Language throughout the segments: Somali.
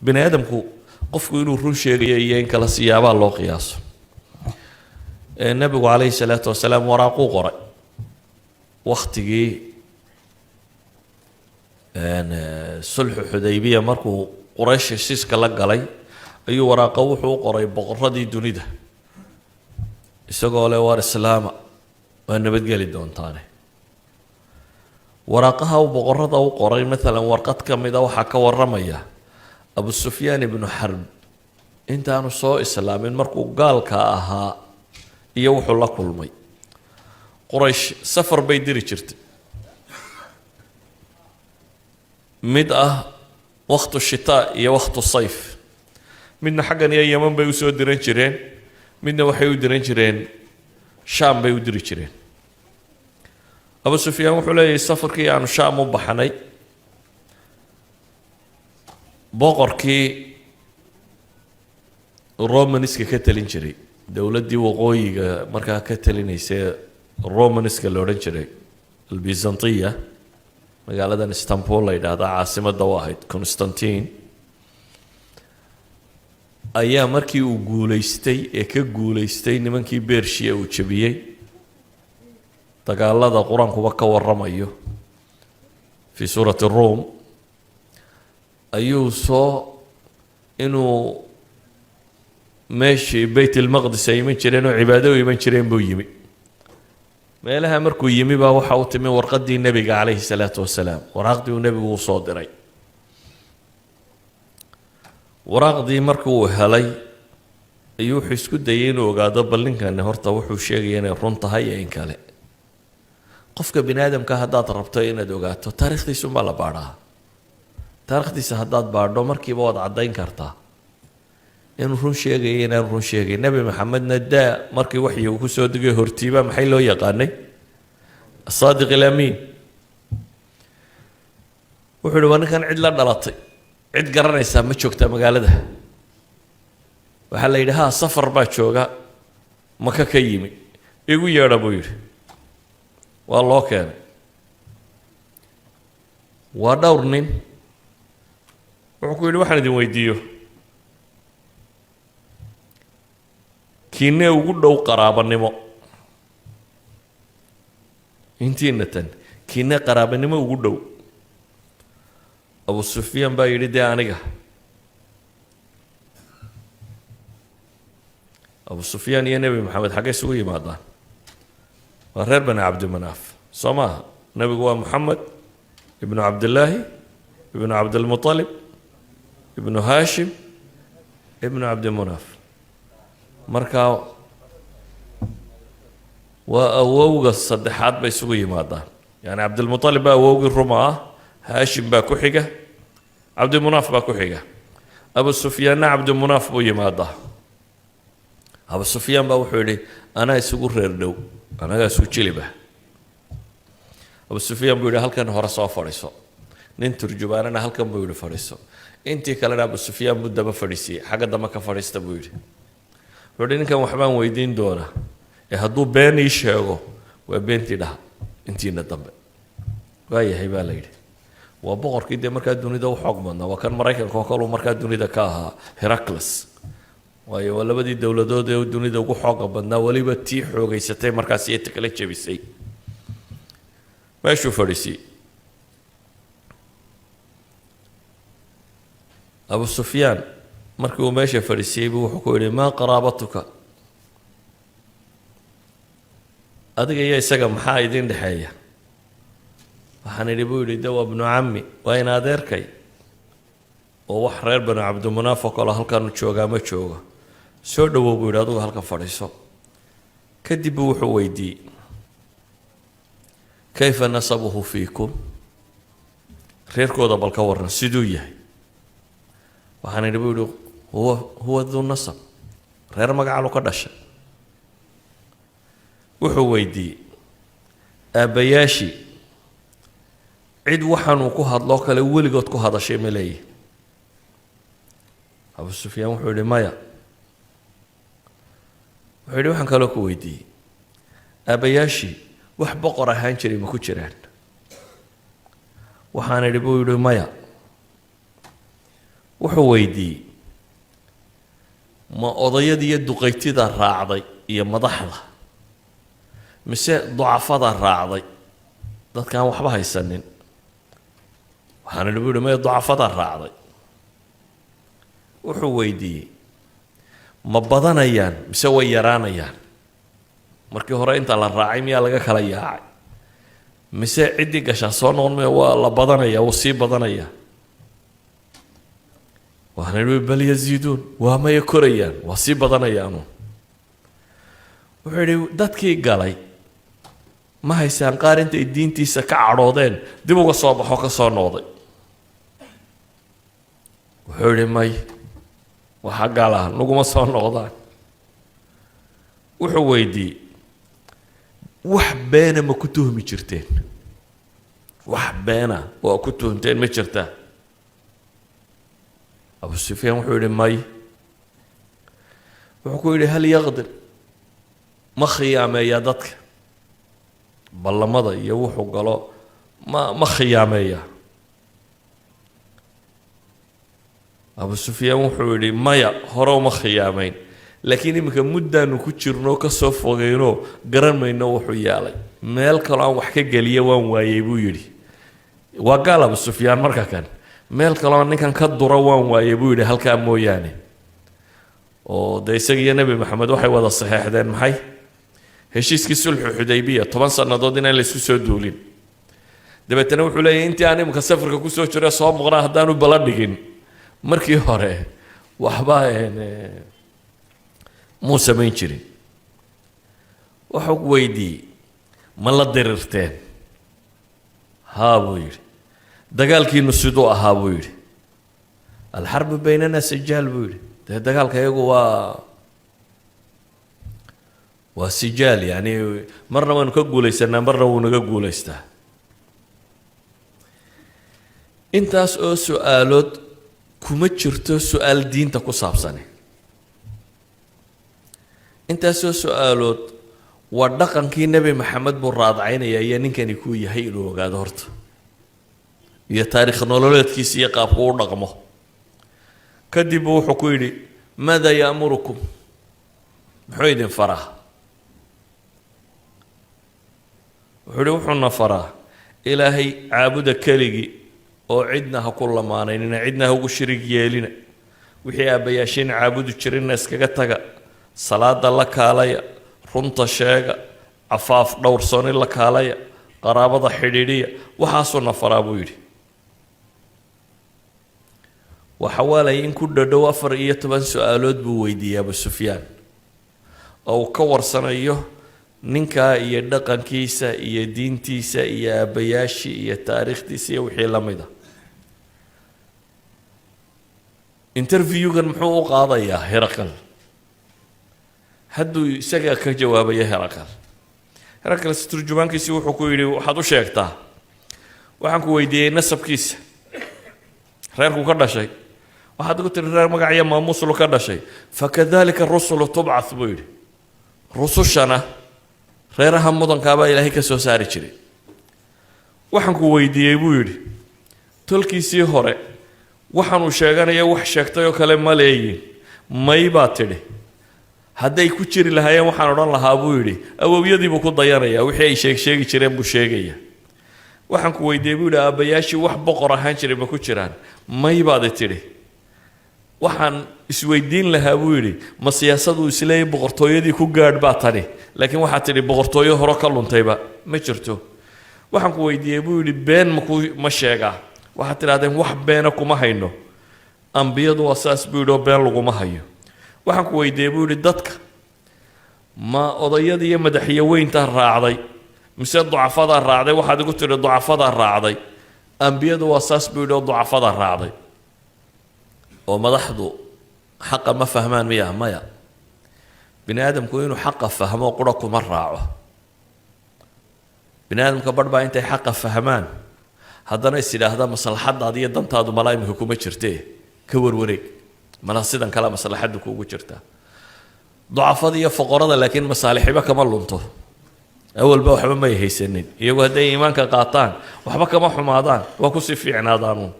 Bini aadamku qofku inuu run sheegayo iyo in kala siyaabaa loo qiyaaso. Nebigu calayhi salaatu wasalaam waraaquu qoray waktigii sulxu Xudaybiya. Markuu Quraysh heshiiska la galay ayuu waraaqo wuxuu u qoray boqoradii dunida, isagoo leh: "Waar islaama, waa nabadgeli doontaane." Waraaqaha uu boqorada u qoray, maalan warqad ka mida, waxaa ka waramaya Abu Sufyaan ibnu Xarb intaanu soo islaamin, markuu gaalka ahaa iyo wuxuu la kulmay. Quraysh safar bay diri jirtay, mid ah waktu shitaa iyo waktu sayf. Midna xaggan iyo Yeman bay usoo diran jireen, midna waxay u diran jireen Shaam bay u diri jireen. Abu Sufyaan wuxuu leeyahay: safarkii aanu Shaam u baxnay, boqorkii Romanska ka talin jiray, dowladdii waqooyiga markaa ka talinaysay, Romanska la odhan jiray Albizantiya, magaaladan Istanbul la yidhaahda caasimadda u ahayd, Constantine, ayaa markii uu guulaystay ee ka guulaystay nimankii Bershiya uu jebiyey, dagaalada Qur-aankuba ka waramayo fi suurati Ruum, ayuu soo inuu meeshii Beyt ilmaqdis ay iman jireen oo cibaado u iman jireen buu yimi. Meelaha markuu yimi baa waxa u timi warqaddii nebiga calayhi salaatu wasalaam, waraaqdii uu nebigu u soo diray. Waraaqdii markii uu helay ayuu wuxuu isku dayay inuu ogaado bal ninkani horta wuxuu sheegaya inay run tahay iyo in kale. Qofka bini aadamka haddaad rabto inaad ogaato taarikhdiisuunbaa la baadhaa. Taarikhdiisa haddaad baadho, markiiba waad caddayn kartaa inuu run sheegaya inaan run sheegay. Nebi Maxamedna daa, markii waxyi uu kusoo degay hortiiba maxay loo yaqaanay? Asaadiq ilamiin. Wuxuu ihi: "Waa ninkan cid la dhalatay, cid garanaysaa ma joogtaa magaalada?" Waxaa la yidhi: "Haa, safar baa jooga, Maka ka yimi." "Igu yeedha," buu yidhi. Waa loo keenay, waa dhowr nin. Wuxuu ku yidhi: "Waxaan idin weydiiyo, kiinee ugu dhow qaraabanimo intiina tan? Kiinee qaraabanimo ugu dhow?" Abu Sufyaan baa yidhi: "Dee aniga." Abu Sufyaan iyo Nebi Maxamed xaggay isugu yimaadaan? Waa reer Bani Cabdimanaaf, soo maaha? Nebigu waa Moxamed ibnu Cabdillaahi ibnu Cabdilmutalib ibnu Haashim ibnu Cabdimunaaf. Marka waa awowga saddexaad bay isugu yimaadaan. Yani Cabdilmutalib baa awowgii ruma ah, Haashim baa ku xiga, Cabdimunaaf baa ku xiga. Abu Sufyaanna Cabdimunaaf buu yimaadaa. Abu Sufyaan baa wuxuu yidhi: "Anaa isugu reer dhow, anagaa isu jiliba." Abu Sufyaan buu yidhi: "Halkan hore soo fadhiiso." Nin turjubaanana "Halkan," buu yidhi, "fadhiiso." Intii kalena Abu Sufyaan buu daba fadhiisiiyey. "Xagga dambe ka fadhiista," buu yidhi. Wuxuu yidhi: "Ninkan waxbaan weydiin doonaa, ee hadduu been ii sheego waa beentii dhaha intiina dambe." "Waayahay," baa la yidhi. Waa boqorkii dee markaa dunida u xoog badnaa, waa kan Maraykanka oo kaleu markaa dunida ka ahaa Heracles, waayo waa labadii dowladood ee dunida ugu xooga badnaa, weliba tii xoogaysatay markaas iyo ta kala jebisay. Meeshuu fadhiisiyey Abu Sufyaan. Markii uu meesha fadhiisiyey buu wuxuu ku yidhi: "Maa qaraabatuka? Adiga iyo isaga maxaa idin dhexeeya?" "Waxaan idhi," buu yidhi, "de waa bnu cammi, waa in adeerkay, oo wax reer Banu Cabdimunaaf oo kale halkaanu joogaa ma joogo. Soo dhowow," buu yidhi, "adugu halkan fadhiiso." Kadib buu wuxuu weydiiyey: "Kayfa nasabuhu fiikum? Reerkooda bal ka warran, siduu yahay?" "Waxaan idhi," buu yidhi, "huwa duu nasab, reer magacalu ka dhashay." Wuxuu weydiiyey: "Aabbayaashii cid waxaanuu ku hadloo kale weligood ku hadashay ma leeyihi?" Abu Sufyaan wuxuu yidhi: "Maya." Wuxuu yidhi: "Waxaan kaloo ku weydiiyey, aabbayaashii wax boqor ahaan jiray ma ku jiraan?" "Waxaan idhi," buu yidhi, "maya." Wuxuu weydiiyey, ma odayada iyo duqaytida raacday iyo madaxda, mise ducafada raacday, dadkaan waxba haysanin? Waxaana lagu yihi, maya, ducafada raacday. Wuxuu weydiiyey, ma badanayaan mise way yaraanayaan? Markii hore inta la raacay miyaa laga kala yaacay, mise ciddii gashaa soo noqon maya, waa la badanaya, wuu sii badanayaa? Waxaana yihi, bal yaziiduun, waa maya, korayaan, waa sii badanayaanu. Wuxuu yidhi, dadkii galay ma haysaan qaar intay diintiisa ka cadhoodeen dib uga soo baxo, ka soo noqday? Wuxuu yidhi, may, waxa gala naguma soo noqdaan. Wuxuu weydiiyey, wax beena ma ku tuhmi jirteen? Wax beena oo ku tuhumteen ma jirtaa? Abu Sufyaan wuxuu yidhi, may. Wuxuu ku yidhi, hal yaqdir, ma khiyaameeyaa dadka? Ballamada iyo wuxuu galo ma khiyaameeyaa? Abu Sufyaan wuxuu yidhi, maya, hore uma khiyaamayn, laakiin iminka muddaanu ku jirno, kasoo fogeyno, garan mayno wuxuu yeelay, meel kaloo aan wax ka geliya waan waayey, buu yidhi. Waa gaal Abu Sufyaan marka kan. Meel kaloo aan ninkan ka dura waan waayey, buu yidhi, halkaa mooyaane. Oo dee isaga iyo Nebi Maxamed waxay wada saxeexdeen maxay? Heshiiskii sulxu Xudaybiya, 10 sannadood inaan laysku soo duulin. Dabeetana wuxuu leeyahy, intii aan iminka safarka kusoo jiro soo muuqnaa, haddaanu bala dhigin markii hore waxba muu samayn jirin. Wuxuu weydiiyey, ma la dirirteen? Haa, buu yidhi. Dagaalkiinu siduu ahaa? Buu yidhi. Alxarbu baynana sijaal, buu yidhi. Dee dagaalka iyagu waa sijaal, yani marna waanu ka guulaysanaa, marna wuu naga guulaystaa. Intaas oo su-aalood kuma jirto su-aal diinta ku saabsani. Intaasoo su-aalood waa dhaqankii Nebi Maxamed buu raadcaynaya iyo ninkani kuu yahay inuu ogaado horta, iyo taariikh nololeedkiisa iyo qaabku u dhaqmo. Kadib buu wuxuu ku yidhi, maada ya'murukum? Muxuu idin faraa? Wuxuu yihi, wuxuuna faraa Ilaahay caabuda keligii oo cidna ha ku lamaanaynina, cidna ha ugu shirig yeelina, wixii aabbayaashiin caabudi jirinna iskaga taga, salaada la kaalaya, runta sheega, cafaaf dhowrsooni la kaalaya, qaraabada xidhiidhiya. Waxaasuu na faraa, buu yidhi. Waxawaalay in ku dhadhow 14 su-aalood buu weydiiyey Abu Sufyaan, oo uu ka warsanayo ninkaa iyo dhaqankiisa iyo diintiisa iyo aabbayaashii iyo taariikhdiisa iyo wixii la mid a. Interviewgan muxuu u qaadayaa Heraqal? Hadduu isagaa ka jawaabaya Heraqal. Heraqal turjumaankiisii wuxuu ku yidhi, waxaad u sheegtaa, waxaan ku weydiiyey nasabkiisa, reerku ka dhashay. Waxaad ugu tiri reer magaciyo maamuuslu ka dhashay. Fakadalika rusulu tubcath, buu yidhi. Rusushana reeraha mudankaabaa Ilaahay ka soo saari jiray. Waxaan ku weydiiyey, buu yidhi, tolkiisii hore waxaanuu sheeganaya wax sheegtay oo kale ma leeyiin? May, baa tidhi. Hadday ku jiri lahaayeen, waxaan odhan lahaa, buu yidhi, awowyadiibuu ku dayanayaa, wixii ay sheeg sheegi jireen buu sheegaya. Waxaan ku weydiiyey, buu yidhi, aabbayaashii wax boqor ahaan jiray ma ku jiraan? May, baadi tidhi. Waxaan isweydiin lahaa, buu yidhi, ma siyaasaduu isleeyay boqortooyadii ku gaadh baa tani? Laakiin waxaad tidhi boqortooyo hore ka luntayba ma jirto. Waxaan ku weydiiyey, buu yidhi, been maku ma sheegaa? Waxaad tidhahdeen wax beena kuma hayno. Ambiyadu waa saas, buu yidhi, oo been laguma hayo. Waxaan ku weydiiyey, buu yidhi, dadka ma odayada iyo madaxiyo weyntaa raacday mise ducafadaa raacday? Waxaad igu tidhi ducafadaa raacday. Ambiyadu waa saas, buu yidhi, oo ducafadaa raacday. Oo madaxdu xaqa ma fahmaan miya? Maya. Bini aadamku inuu xaqa fahmo qura kuma raaco. Bini aadamka barh baa intay xaqa fahmaan haddana is idhaahda, maslaxadaada iyo dantaadu malaa iminka kuma jirtee, ka warwareeg, malaa sidan kale maslaxaddu kuugu jirtaa. Ducafada iyo foqorada laakiin masaalixiba kama lunto, awalba waxba may haysanin iyagu. Hadday iimaanka qaataan waxba kama xumaadaan, waa kusii fiicnaadaanuun.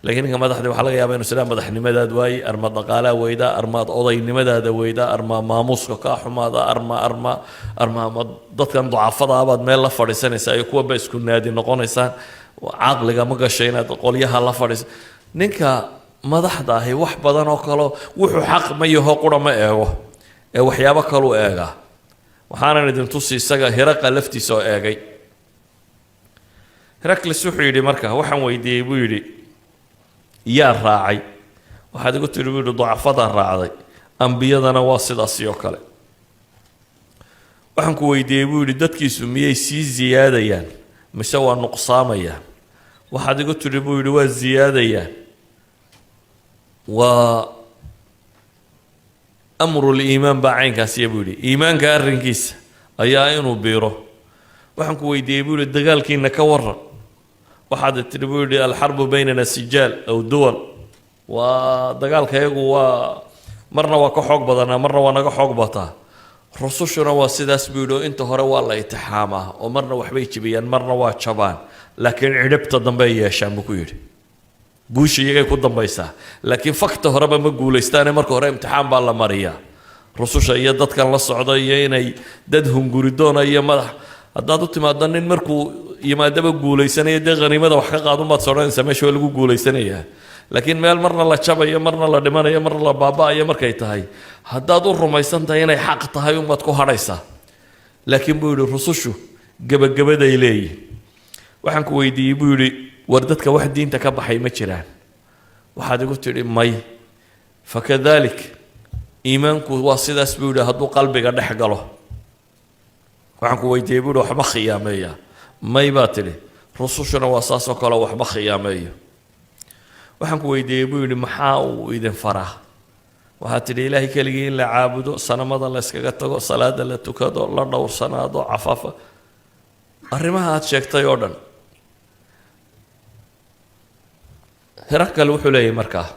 Laakiin ninka madaxda waxaa laga yaaba inu sidaa madaxnimadaad waayey, arma dhaqaalaa weydaa, armaad odaynimadaada weydaa, armaa maamuuska kaa xumaada, arma ama dadkan ducafada abaad meel la fadhiisanaysaa iyo kuwanba isku naadi noqonaysaan. Caqliga ma gashay inaad qolyaha la fadhiiso. Ninka madaxda ahi wax badan oo kaleo wuxuu xaq ma yaho qura ma eego, ee waxyaabo kaluu eegaa. Waxaanan idin tusi isaga Hiraqa laftiisa oo eegay. Heracles wuxuu yidhi, marka waxaan weydiiyey, buu yidhi, yaa raacay? Waxaad igu tidhi, buu yidhi, ducafadaa raacday. Ambiyadana waa sidaasi oo kale. Waxaan ku weydiiyey, buu yidhi, dadkiisu miyay sii ziyaadayaan mise waa nuqsaamayaan? Waxaad igu tidhi, buu yidhi, waa ziyaadayaan. Waa amrul iimaan baa caynkaasiya, buu yidhi, iimaanka arrinkiisa ayaa inuu biiro. Waxaan ku weydiiyey, buu yidhi, dagaalkiina ka waran. Waxaad tidhi, buu yidhi, الحرب بيننا سجال أو دول. Waa dagaalka iyagu, waa marna waa ka xoog badanaa, marna waa naga xoog bataa. Rusushuna waa sidaas, buu yidhi, oo inta hore waa la itixaamaa oo marna waxbay jebiyaan, marna waa jabaan, laakiin cidhibta dambe ay yeeshaan, buu ku yidhi. Guusha iyagay ku dambaysaa, laakiin fakta horeba ma guulaystaane, marka hore imtixaan baa la mariyaa rususha iyo dadkan la socda, iyo inay dad hunguridoona iyo madax. Haddaad u timaado nin markuu yimaadaba guulaysanaya, dee khaniimada wax ka qaadun baad sodhanaysaa, meesha waa lagu guulaysanayaa. Laakiin meel marna la jabayo, marna la dhimanayo, marna la baaba'ayo markay tahay, haddaad u rumaysan tahay inay xaq tahay unbaad ku hadhaysaa. Laakiin, buu yidhi, rusushu gebagabaday leeyihin. Waxaan ku weydiiyey, buu yidhi, war dadka wax diinta ka baxay ma jiraan? Waxaad igu tidhi may. فكذلك iimaanku waa sidaas, buu yidhi, hadduu qalbiga dhex galo. Waxaan ku weydiiyey, buu yidhi, waxma khiyaameeya? May, baa tidhi. Rusushuna waa saas oo kale, waxma khiyaameeyo. Waxaan ku weydiiyey, buu yidhi, maxaa uu idin faraa? Waxaad tidhi Ilaahay keligii in la caabudo, sanamada la iskaga tago, salaada la tukado, la dhowrsanaado, cafaafa, arrimaha aad sheegtay oo dhan. Herakal wuxuu leeyahy markaa,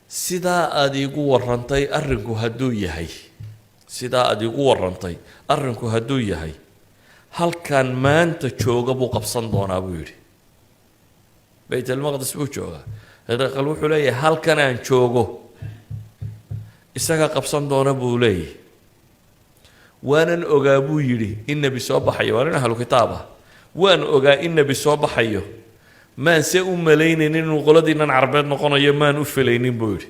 sidaa aada iigu warrantay arrinku hadduu yahay, sidaa aada iigu warrantay arrinku hadduu yahay, halkan maanta jooga buu qabsan doonaa, buu yidhi. Bayt almaqdis buu joogaa. Herakal wuxuu leeyahay, halkan aan joogo isaga qabsan doona, buu leeyahy. Waanan ogaa, buu yidhi, in nebi soo baxayo. Waa nin ahlu kitaab ah. Waan ogaa in nebi soo baxayo, maan se u malaynaynin inuu qoladiinan Carbeed noqonayo, maan u filaynin, buu yidhi.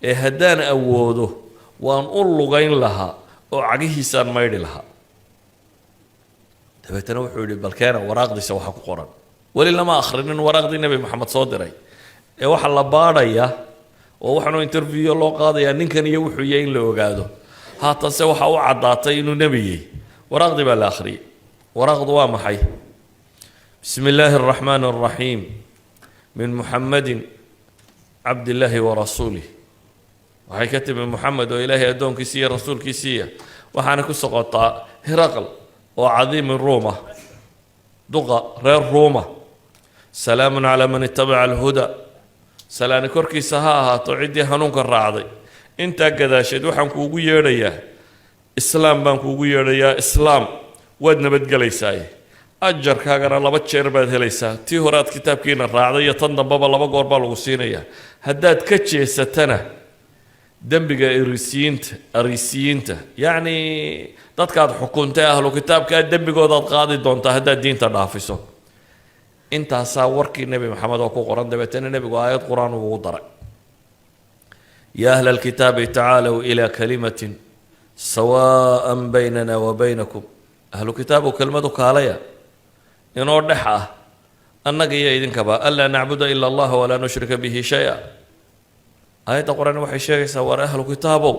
Ee haddaan awoodo waan u lugayn lahaa oo cagihiisaan maydhi lahaa. Dabeetana wuxuu yidhi, balkeena waraaqdiisa waxa ku qoran. Weli lama akhrinin waraaqdii Nebi Maxamed soo diray, ee waxaa la baadhayaa oo waxaanu interview loo qaadayaa ninkan iyo wuxuu yahay in la ogaado. Haatanse waxa u caddaatay inuu nebiyey. Waraaqdii baa la akhriyey. Waraaqdu waa maxay? بسم الله الرحمن الرحيم، من محمد عبد الله ورسوله. Waxay ka timi Moxamed oo Ilaahay addoonkiisiiyo rasuulkiisiiya, waxaana ku socotaa Hiraql oo عظيم الروم, duqa reer Ruuma. سلام على من اتبع الهدى. Salaani korkiisa ha ahaato ciddii hanuunka raacday. Intaa gadaasheed waxaan kuugu yeedhayaa Islaam baan kuugu yeedhayaa. Islaam waad nabadgelaysaaye, ajarkaagana laba jeer baad helaysaa. Tii hore aad kitaabkiina raacday iyo tan dambeba laba goor baa lagu siinayaa. Haddaad ka jeesatana, dembiga Arisiyiinta, Arisiyiinta yacni dadkaad xukuntay, ahlu kitaabkaa, dembigoodaad qaadi doontaa haddaad diinta dhaafiso. Intaasaa warkii Nebi Maxamed oo ku qoran. Dabeetana nebigu aayad Qur-aan ugu daray: يا أهل الكتاب تعالوا إلى كلمة سواء بيننا وبينكم. Ahlu kitaabu, kelmadu kaalaya inoo dhex ah annaga iyo idinkaba: ألا نعبد إلا الله ولا نشرك به شيئا. Aayadda Qur-aan waxay sheegaysaa, war ahlu kitaabow,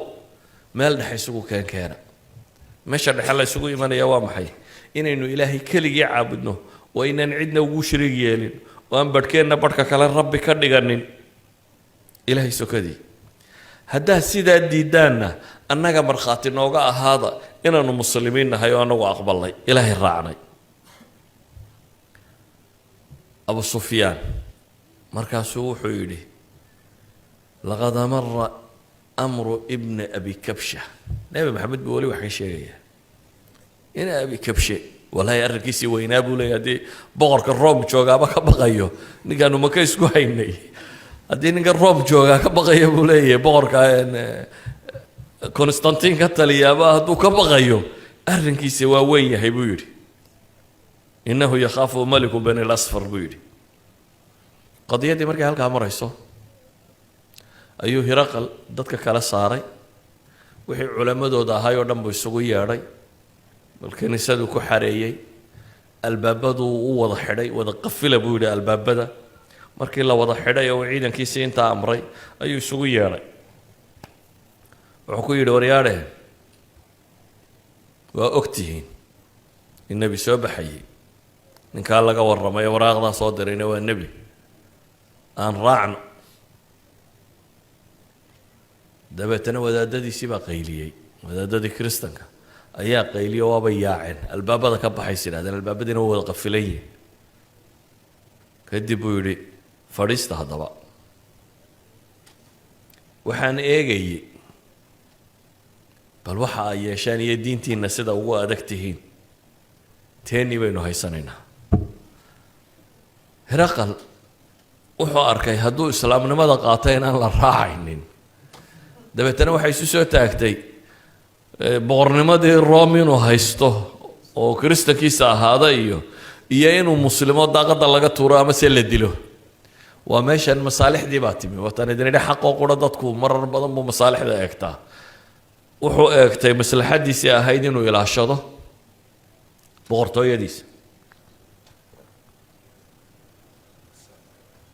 meel dhexe isugu keenkeena. Meesha dhexe la isugu imanaya waa maxay? Inaynu Ilaahay keligii caabudno oo aynaan cidna ugu shariig yeelin oo aan barhkeenna barhka kale rabbi ka dhiganin Ilaahay sokadii. Haddaad sidaa diidaanna, annaga markhaati nooga ahaada inaanu muslimiin nahay oo annagu aqbalnay, Ilaahay raacnay. Abu Sufyaan markaasuu wuxuu yidhi: لقد مر أمر ابن أبي كبشة. Nebi Maxamed buu weli wax ka sheegayaa. Ina Abi Kabshe Wallaahi arrinkiisii weynaa, buu leeyahy. Haddii boqorka Rome joogaaba ka baqayo ninkaanu Maka isku haynay, haddii ninka Rome joogaa ka baqayo, buu leeyahay, boqorka Constantine ka taliyaaba hadduu ka baqayo, arrinkiisi waa weyn yahay, buu yidhi. إنه يخافه ملك بني الأصفر, buu yidhi. Qadiyaddii markay halkaa marayso ayuu Hiraqal dadka kala saaray. Wixii culammadooda ahay oo dhan buu isugu yeedhay, bal kiniisaduu ku xareeyey, albaabaduu u wada xidhay. "Wada qafila," buu yidhi, "albaabada." Markii la wada xidhay oo uu ciidankiisii intaa amray ayuu isugu yeedhay. Wuxuu ku yidhi, "Waryaadhe, waa og tihiin in nebi soo baxayey. Ninkaa laga warramay, waraaqdaa soo dirayna waa nebi. Aan raacno." Dabeetana wadaadadiisii baa qayliyey. Wadaadadii Kiristanka ayaa qayliyo, waaba yaaceen, albaabada ka baxays yidhahdeen. Albaabadiina waa wada qafilan yihin. Kadib buu yidhi, "Fadhiista haddaba. Waxaan eegayey bal waxa ay yeeshaan iyo diintiinna sida ugu adag tihiin. Teennii baynu haysanaynaa." Hiraqal wuxuu arkay hadduu islaamnimada qaato inaan la raacaynin. Dabeetana waxay isu soo taagtay boqornimadii Rome inuu haysto oo kiristankiisa ahaada iyo inuu muslimo, daaqadda laga tuuro ama se la dilo. Waa meeshan masaalixdii baa timi. Wataan idin idhi, xaqoo qura dadku marar badan buu masaalixda eegtaa. Wuxuu eegtay maslaxadiisii ahayd inuu ilaashado boqortooyadiisa.